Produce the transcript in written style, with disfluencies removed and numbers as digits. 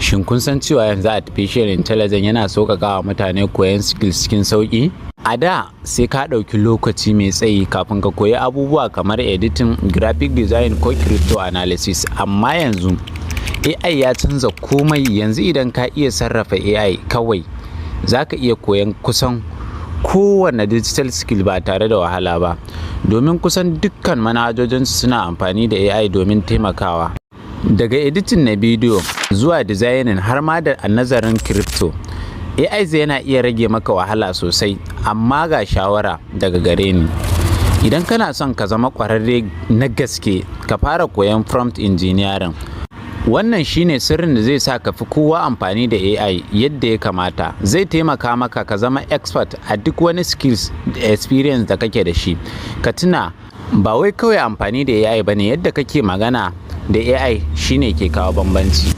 Shin kun san cewa yanzu artificial intelligence yana sauƙaƙa wa mutane koyon skills cikin sauƙi? A da sai ka ɗauki lokaci mai tsayi kafin ka koyi abubuwa kamar editing, graphic design ko crypto analysis, amma yanzu AI ya canza komai. Yanzu idan ka iya sarrafa AI kawai, za ka iya koyon kusan kowane digital skill ba tare da wahala ba, domin kusan dukkan manhajojinsu suna amfani da AI domin taimakawa. Daga editing na bidiyo zuwa designing, har ma da nazarin crypto, AI zai yana iya rage maka wahala sosai. Amma ga shawara daga gare ni: idan kana son ka zama ƙwararre na gaske, ka fara koyon prompt engineering. Wannan shine sirrin da zai sa ka fi kowa amfani da AI yadda ya kamata. Zai taimaka maka ka zama expert a duk wani skills da experience da kake da shi. Ka tuna, ba wai kawai amfani da AI bane, yadda kake magana da AI shine ke kawo bambanci.